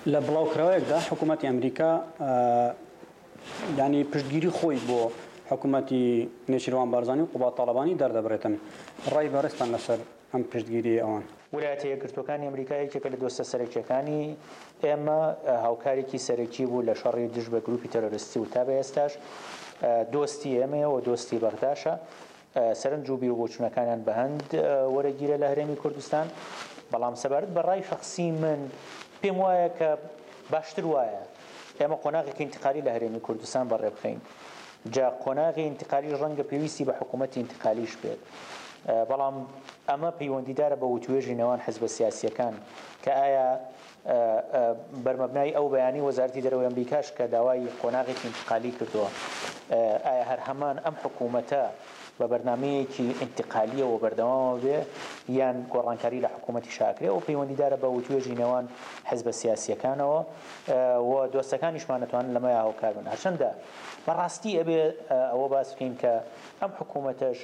لە بڵاوکراوەیەکدا حکوومەتی ئەمریکا یانی پشتگیری خۆی بۆ حکوومەتی نێچیروان بارزانی و قوباد تاڵەبانی دەردەبرێتن. ڕای بەڕێزتان لەسەر ئەم پشتگیریەی ئەوان؟ ولایەتە یەکگرتووەکانی ئەمریکا یەکێکە لە دۆستە سەرەکییەکانی ئێمە، هاوکارێکی سەرەکی بوو لە شەڕی دژ بە گروپی تێرۆریستی و تا بە ئێستاش دۆستی ئێمەیە و دۆستی بەغداشە. سەرنج و بیروبۆچوونەکانیان بە هەند وەرەگیرە لە هەرێمی کوردستان، بەڵام سەبارەت بە ڕای شەخسی من پێم وایە کە باشتر وایە ئێمە قۆناغێکی ئینتقالی لە هەرێمی کوردستان بەڕێ بخەین، جا قۆناغی ئینتقالیش ڕەنگە پێویستی بە حکوومەتی ئینتقالیش بێت، بەڵام ئەمە پەیوەندیدارە بە وتوێژی نێوان حزبە سیاسییەکان کە ئایا بەرمەبنای ئەو بەیانەی وەزارەتی دەرەوەی ئەمریکاش کە داوای قۆناغێکی ئینتقالی کردووە، ئایا هەر هەمان ئەم حکوومەتە بە بەرنامەیەکی ئینتقالییەوە بەردەوامە بێ یان گۆڕانکاری لە حکوومەتیشا ئەکرێ، ئەوە پەیوەندیدارە بە وتوێژی نێوان حزبە سیاسییەکانەوە و دۆستەکانیشمان ئەتوانن لەمەیا هاوکار بن. هەرچەندە بەڕاستی ئەبێ ئەوە باس بکەین کە ئەم حکوومەتەش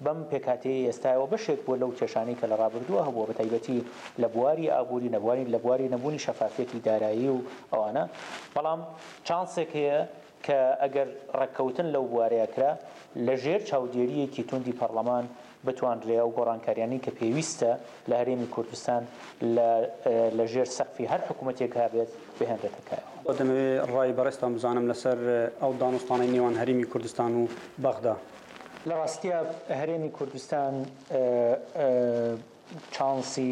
بەم پێکهاتەیەی ئێستایەوە بەشێک بووە لەو کێشانەی کە لە ڕابردووە هەبووە بەتایبەتی لە بواری ئابووری نەبواری لە بواری نەبوونی شەفافیەتی دارایی و ئەوانە بەڵام چانسێک هەیە کە ئەگەر ڕێککەوتن لەو بوارەیە کرا لە ژێر چاودێرییەکی توندی پەڕلەمان بتوانرێ ئەو گۆڕانکاریانەی کە پێویستە لە هەرێمی کوردستان لە لە ژێر سەقفی هەر حکوومەتێک هابێت بهێنرێتە کایەوە. دەمەوێ ڕای بەڕێزتان بزانم لەسەر ئەو دانوستانەی نێوان هەرێمی کوردستان و بەغدا. لە ڕاستیا هەرێمی کوردستان چانسی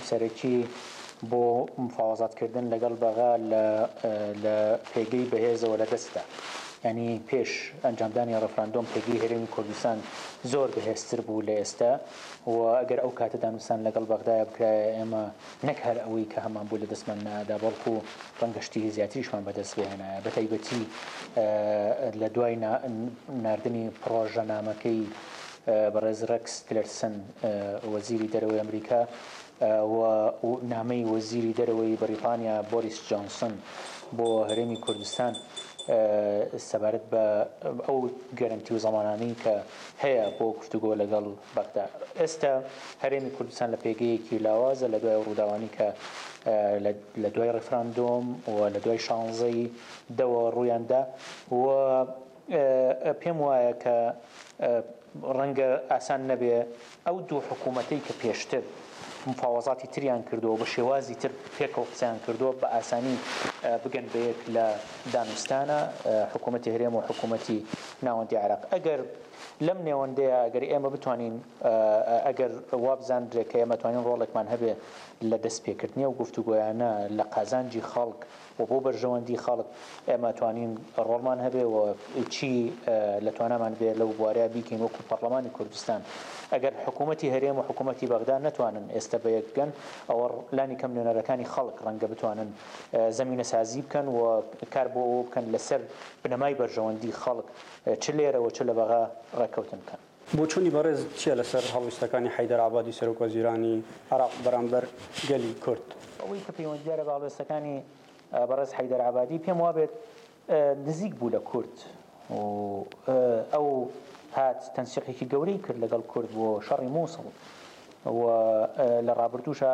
سەرەکی بۆ مفاوەزات کردن لەگەڵ بەغا لە پێگەی بەهێزەوە لە دەستدا. یانی پێش ئەنجامدانی ڕێفراندۆم پێگەی هەرێمی کوردستان زۆر بەهێزتر بوو لە ئێستا و ئەگەر ئەو کاتە دانوستان لەگەڵ بەغدایە بکرایە ئێمە نەک هەر ئەوەی کە هەمان بوو لە دەستمان نەئەدا بەڵکو ڕەنگە شتی زیاتریشمان بەدەست بهێنایە بەتایبەتی لە دوای ناردنی پڕۆژەنامەکەی بەڕێز ڕێکس تلەرسن وەزیری دەرەوەی ئەمریکا و نامەی وەزیری دەرەوەی بەریتانیا بۆریس جۆنسن بۆ هەرێمی کوردستان سەبارەت بە ئەو گەرەنتی و زەمانانەی کە هەیە بۆ گفتوگۆ لەگەڵ بەغدا. ئێستا هەرێمی کوردستان لە پێگەیەکی لاوازە لە دوای ئەو ڕووداوانەی کە لە دوای ڕیفراندۆم و لە دوای شانزەی دەوە ڕوویان دا و پێم وایە کە ڕەنگە ئاسان نەبێ ئەو دوو حکوومەتەی کە پێشتر مفاوەزاتی تریان کردووە و بە شێوازی تر پێکەوە قسەیان کردووە بە ئاسانی بگەن بە یەک لە دانوستانە حکوومەتی هەرێم و حکوومەتی ناوەندی عێراق. ئەگەر لەم نێوەندەیا ئەگەر ئێمە بتوانین ئەگەر وابزاندرێ کە ئێمە توانین ڕۆڵێکمان هەبێ لە دەستپێکردنی ئەو گفتوگۆیانە لە قازانجی خەڵک و بۆ بەرژەوەندی خەڵک ئێمە توانین ڕۆڵمان هەبێ و چی لە توانامان بێ لەو بوارەیا بیکەین وەکو پەڕلەمانی کوردستان ئەگەر حکوومەتی هەرێم و حکوومەتی بەغدا نەتوانن ئێستە بە یەک بگەن ئەوە لانی کەم نوێنەرەکانی خەڵک ڕەنگە بتوانن زەمینەسازی بکەن و کار بۆ ئەوە بکەن لەسەر بنەمای بەرژەوەندی خەڵک چ لێرە و چ لە بەغا ڕێککەوتن بکەن. بۆچوونی بەڕێزت چییە لەسەر هەڵویستەکانی حەیدەر عەبادی سەرۆکوەزیرانی عێراق بەرامبەر گەلی کورد؟ ئەوەی کە پەیوەندیدارە بە هەڵوێستەکانی بەڕێز حەیدەر عەبادی پێم وابێت نزیک بوو لە کورد و ئەو هات تەنسیقێکی گەورەی کرد لەگەڵ کورد بۆ شەڕی مووسڵ و لە ڕابردووشا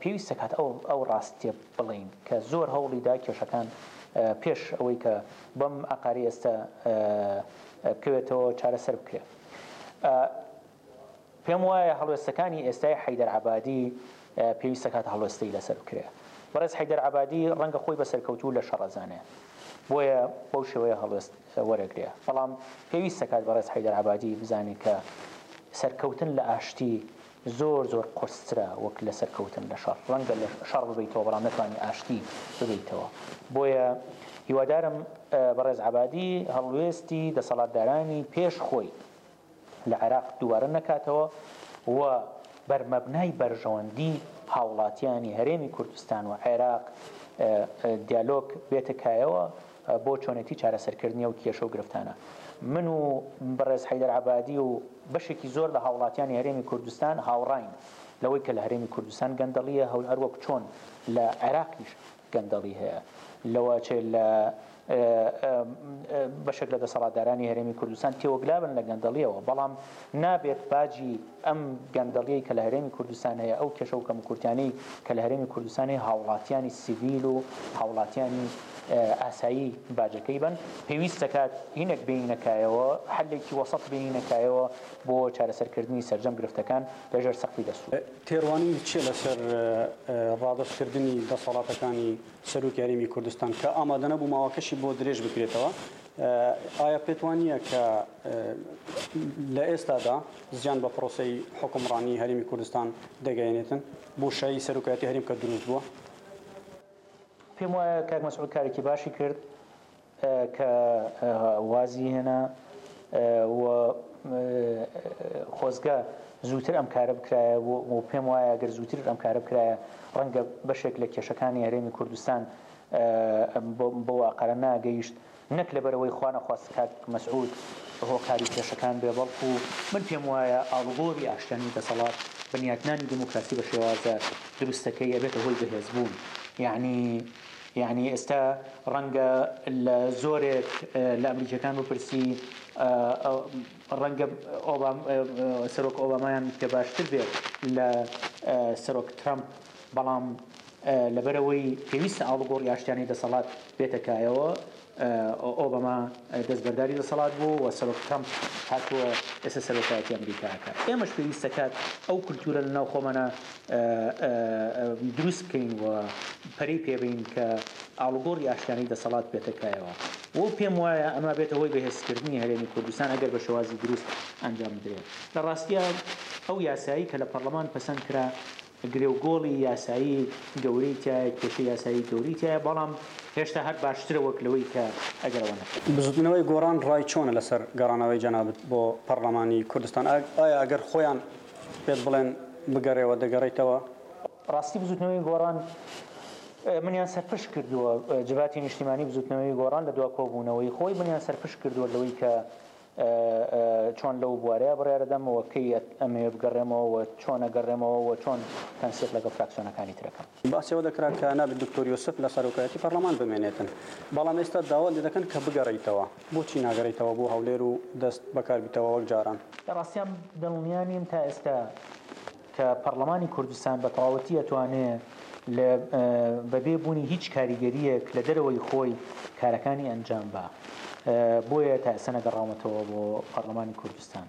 پێویست دەکات ئەو ئەو ڕاستیە بڵێین کە زۆر هەوڵی دا کێشەکان پێش ئەوەی کە بەم ئاقاری ئێستا بکەوێتەوە چارەسەر بکرێ. پێم وایە هەڵوێستەکانی ئێستای حەیدەر عەبادی پێویست دەکات هەڵوێستەی لەسەر بکرێ. بەڕێز حەیدەر عەبادی ڕەنگە خۆی بە سەرکەوتوو لە شەڕ ئەزانێ بۆیە بەو شێوەیە هەڵوێست وەرەگرێ. بەڵام پێویست دەکات بەڕێز حەیدەر عەبادی بزانێ کە سەرکەوتن لە ئاشتی زۆر زۆر قورسترە وەک لە سەرکەوتن لە شەڕ. ڕەنگە لە شەڕ ببەیتەوە بەڵام نەتوانی ئاشتی ببەیتەوە. بۆیە هیوادارم بەڕێز عەبادی هەڵوێستی دەسەڵاتدارانی پێش خۆی لە عێراق دووبارە نەکاتەوە و بەرمەبنای بەرژەوەندی هاوڵاتیانی هەرێمی کوردستان و عێراق دیالۆگ بێتە کایەوە بۆ چۆنێتی چارەسەرکردنی ئەو کێشە و گرفتانە. من و بەڕێز حەیدەر عەبادی و بەشێکی زۆر لە هاوڵاتیانی هەرێمی کوردستان هاوڕاین لەوەی کە لە هەرێمی کوردستان گەندەڵییە هەروەک چۆن لە عێراقیش گەندەڵی هەیە. لەوەچێ لە. بەشێک لە دەسەڵاتدارانی هەرێمی کوردستان تێوەگلابن لە گەندەڵیەوە، بەڵام نابێت باجی ئەم گەندەڵیەی کە لە هەرێمی کوردستان هەیە، ئەو کێشە و کەموکورتیانەی کە لە هەرێمی کوردستان هەیە هاوڵاتیانی سیڤیل و هاوڵاتیانی ئاسایی باجەکەی بەن. پێویست دەکات هینێک بێنینە کایەوە، حەلێکی وەسەت بێنینە کایەوە بۆ چارەسەرکردنی سەرجەم گرفتەکان لەژێر سەقفی دەستوور. تێڕوانینت چیە لەسەر ڕادەستکردنی دەسەڵاتەکانی سەرۆکی هەرێمی کوردستان کە ئامادەنەبوو ماوەکەشی بۆ درێژ بکرێتەوە، ئایا پێت وانییە کە لە ئێستادا زیان بە پرۆسەی حوکمڕانی هەرێمی کوردستان دەگەیەنێتن بۆشایی سەرۆکایەتی هەرێم کە دروست بووە؟ پێم وایە کاک مەسعود کارێکی باشی کرد کە وازی هێنا و خۆزگە زووتر ئەم کارە بکرایە و پێم وایە گەر زووتر ئەم کارە بکرایە ڕەنگە بەشێک لە کێشەکانی هەرێمی کوردستان بەو ئاقارە ناگەیشت نەک لەبەرئەوەی خوانەخواست کاک مەسعود هۆکاری کێشەکان بێ بەڵکو من پێم وایە ئاڵوگۆری ئاشتیانەی دەسەڵات بنیاتنانی دیموکراسی بە شێوازە دروستەکەی ئەبێتە هۆی بەهێزبوون یەعنی یەعنی ئێستا ڕەنگە لە زۆرێک لە ئەمریکیەکان بپرسی ڕەنگە سەرۆک ئۆبامایان پێ باشتر بێت لە سەرۆک ترەمپ بەڵام لەبەرئەوەی پێویستە ئاڵوگۆڕی ئاشتیانەی دەسەڵات بێتە کایەوە، ئۆباما دەستبەرداری دەسەڵات بوو و سەرۆک ترەمپ هاتووە ئێستا سەرۆکایەتی ئەمریکا ئەکات. ئێمەش پێویستە کات ئەو کولتوورە لەناو خۆمانا دروست بکەین و پەرەی پێبەین کە ئاڵوگۆڕی ئاشتیانەی دەسەڵات بێتە کایەوە و پێم وایە ئەمە بێتە هۆی بەهێزکردنی هەرێمی کوردستان ئەگەر بە شێوازی دروست ئەنجام بدرێت. لە ڕاستیا ئەو یاسایەی کە لە پەڕلەمان پەسەند کرا گرێوگۆڵی یاسایی گەورەی تیایە، کێشەی یاسایی گەورەی تیایە، بەڵام هێشتا هەر باشترە وەک لەوەی کە ئەگەر ئەوە نەکرێت. بزوتنەوەی گۆڕان ڕای چۆنە لەسەر گەڕانەوەی جەنابت بۆ پەڕلەمانی کوردستان؟ ئایا ئەگەر خۆیان پێت بڵێن بگەڕێوە دەگەڕێیتەوە؟ ڕاستی بزوتنەوەی گۆڕان منیان سەرپشک کردووە، جڤاتی نیشتیمانی بزوتنەوەی گۆڕان لە دوا کۆبوونەوەی خۆی منیان سەرپشک کردووە لەوەی کە چۆن لەو بوارەیا بڕیارەدەم و کەی ئەمەوێ بگەڕێمەوە و چۆن ئەگەڕێمەوە و چۆن تەنسیق لەگەڵ فراکسیۆنەکانی تر ئەکەم. باسی ئەوە دەکرا کە نابێت دکتۆر یوسف لە سەرۆکایەتی پەرلەمان بمێنێتن، بەڵام ئێستا داوات لێدەکەن کە بگەڕێیتەوە، بۆچی ناگەڕێیتەوە بۆ هەولێر و دەست بەکاربیتەوە وەک جاران؟ لە ڕاستیا دڵنیا نیم تا ئێستا کە پەڕلەمانی کوردستان بە تەواوەتی ئەتوانێ لە بە بێ بوونی هیچ کاریگەرییەک لە دەرەوەی خۆی کارەکانی ئەنجام با. بۆیە تا ئێستا نەگەڕاومەتەوە بۆ پەڕلەمانی کوردستان.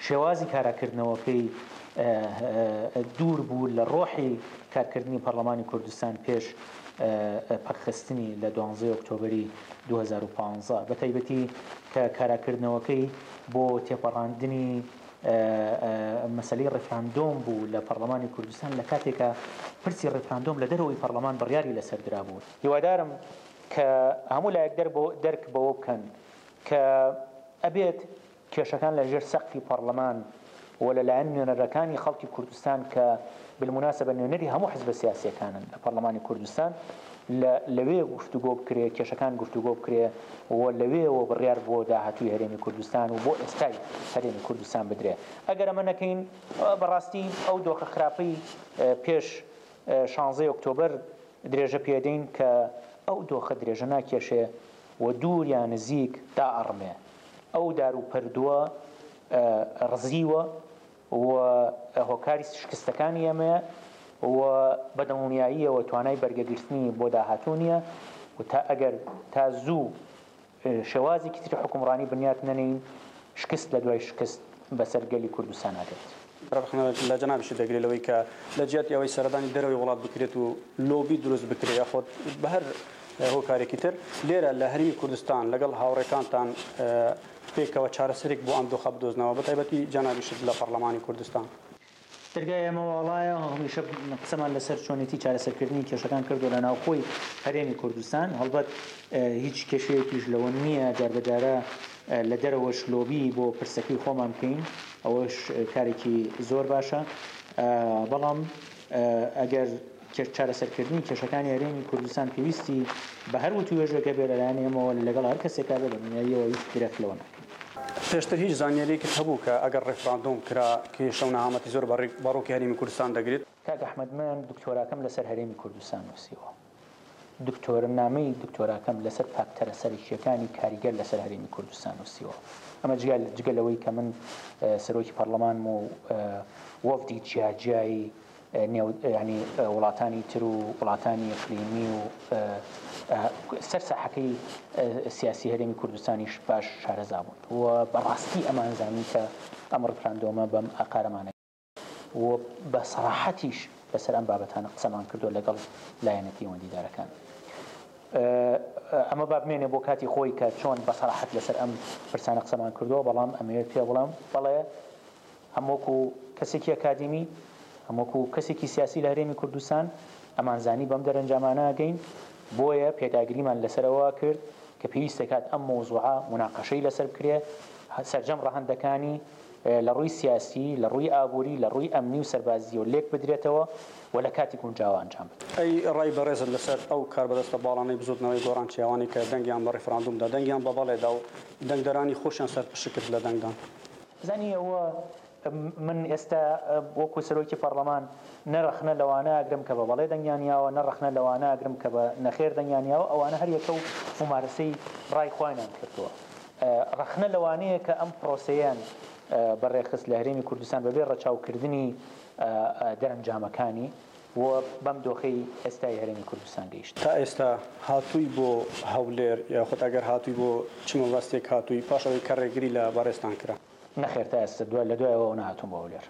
شێوازی کاراکردنەوەکەی دوور بوو لە ڕۆحی کارکردنی پەڕلەمانی کوردستان پێش پەکخستنی لە دوانزەی ئۆکتۆبەری 2015 بە تایبەتی کە کاراکردنەوەکەی بۆ تێپەڕاندنی مەسەلەی ڕیفراندۆم بوو لە پەڕلەمانی کوردستان لە کاتێکا پرسی ڕیفراندۆم لە دەرەوەی پەڕلەمان بڕیاری لەسەر درابوو. هیوادارم کە هەموو لایەک دەرک بەوە بکەن کە ئەبێت کێشەکان لە ژێر سەقفی پەڕلەمان و لە لایەن نوێنەرەکانی خەڵکی کوردستان کە بالمناسبە نوێنەری هەموو حزبە سیاسیەکانن لە پەڕلەمانی کوردستان لە لەوێ گفتوگۆ بکرێ، کێشەکان گفتوگۆ بکرێ و لەوێوە بڕیار بۆ داهاتووی هەرێمی کوردستان و بۆ ئێستای هەرێمی کوردستان بدرێ. ئەگەر ئەمە نەکەین بەڕاستی ئەو دۆخە خراپەی پێش شانزەی ئۆکتۆبەر درێژە پێدەین کە ئەو دۆخە درێژە ناکێشێ و دوور یا نزیک دائەڕمێ. ئەو داروپەردووە ڕزیوە و هۆکاری شکستەکانی ئێمەیە و بە دڵنیاییەوە توانای بەرگەگرتنی بۆ داهاتوو نییە و تا ئەگەر تا زوو شێوازێکی تری حوکمڕانی بنیات نەنێین شکست لە دوای شکست بەسەر گەلی کوردستانا دێت. ڕەخنە لە جەنابیشت دەگرێت لەوەی کە لە جیاتی ئەوەی سەردانی دەرەوەی وڵات بکرێت و لۆبی دروست بکرێت یاخود بە هەر هۆکارێکی تر لێرە لە هەرێمی کوردستان لەگەڵ هاوڕێکانتان پێکەوە چارەسەرێک بۆ ئەم دۆخە بدۆزنەوە، بەتایبەتی جەنابیشت لە پەڕلەمانی کوردستان. دەرگای ئێمە واڵایە، هەمیشە قسەمان لەسەر چۆنێتی چارەسەرکردنی کێشەکان کردووە لە ناوخۆی هەرێمی کوردستان، هەڵبەت هیچ کێشەیەکیش لەوە نییە جاربەجارە لە دەرەوەش لۆبی بۆ پرسەکەی خۆمان بکەین، ئەوەش کارێکی زۆر باشە، بەڵام ئەگەر چارەسەرکردنی کێشەکانی هەرێمی کوردستان پێویستی بە هەر وتووێژێک هەبێ لەلایەن ئێمەوە لەگەڵ هەر کەسێکا بێ بە دڵنیاییەوە هیچ درەخ لەوە ناکەین. پێشتر هیچ زانیارییەکت هەبوو کە ئەگەر ڕیفراندۆم کرا کێشە و نەهامەتی زۆر بە ڕووکی هەرێمی کوردستان دەگرێت؟ کاک ئەحمەد من دکتۆراکەم لەسەر هەرێمی کوردستان نووسیوە. دکتۆرنامەی دکتۆراکەم لەسەر فاکتەرە سەرەکییەکانی کاریگەر لەسەر هەرێمی کوردستان نووسیوە. ئەمە جگە لەوەی کە من سەرۆکی پەڕلەمانم و وەفدی جیاجیای نێو یانی وڵاتانی تر و وڵاتانی ئیقلیمی و سەر ساحەکەی سیاسی هەرێمی کوردستانیش باش شارەزا بوون و بەڕاستی ئەمانزانی کە ئەم ڕیفراندۆمە بەم ئاقارەمانە و بە سەراحەتیش لەسەر ئەم بابەتانە قسەمان کردووە لەگەڵ لایەنە پەیوەندیدارەکان. ئەمە با بمێنێ بۆ کاتی خۆی کە چۆن بە سەراحەت لەسەر ئەم پرسانە قسەمان کردووە، بەڵام ئەمەوێت پێ بڵێم بەڵێ هەم وەکو کەسێکی ئەکادیمی، هەم وەکو کەسێکی سیاسی لە هەرێمی کوردستان ئەمانزانی بەم دەرەنجامانە ئەگەین، بۆیە پێداگریمان لەسەر ئەوە کرد کە پێویست دەکات ئەم مەوزوعە موناقەشەی لەسەر بکرێ، سەرجەم ڕەهەندەکانی لە ڕووی سیاسی، لە ڕووی ئابووری، لە ڕووی ئەمنی و سەربازییەوە لێک بدرێتەوە و لە کاتی گونجاوا ئەنجام بدرێت. ئەی ڕای بەڕێزت لەسەر ئەو کاربەدەستە باڵانەی بزووتنەوەی گۆڕان چییە، ئەوانەی کە دەنگیان بە ڕیفراندوم دا، دەنگیان بە بەڵێ دا و دەنگدەرانی خۆشیان سەرپشک کرد لە دەنگدان؟ زانی ئەوە من ئێستا وەکو سەرۆکی پەڕلەمان نە ڕەخنە لەوانە ئەگرم کە بە بەڵێ دەنگیان یاوە، نە ڕەخنە لەوانە ئەگرم کە بە نەخێر دەنگیان یاوە، ئەوانە هەر یەکە و مومارەسەی ڕای خۆیانیان کردووە. ڕەخنە لەوانەیە کە ئەم پڕۆسەیەیان بەڕێخست لە هەرێمی کوردستان بەبێ ڕەچاوکردنی دەرەنجامەکانی و بەم دۆخەی ئێستای هەرێمی کوردستان گەیشت. تا ئێستا هاتووی بۆ هەولێر یاخود ئەگەر هاتووی بۆ چ مەبەستێک هاتووی پاش ئەوەی کە ڕێگری لە بەڕێزتان کرا؟ نەخێر تا ئێستا لە دوای ئەوەوە نەهاتووم بۆ هەولێر.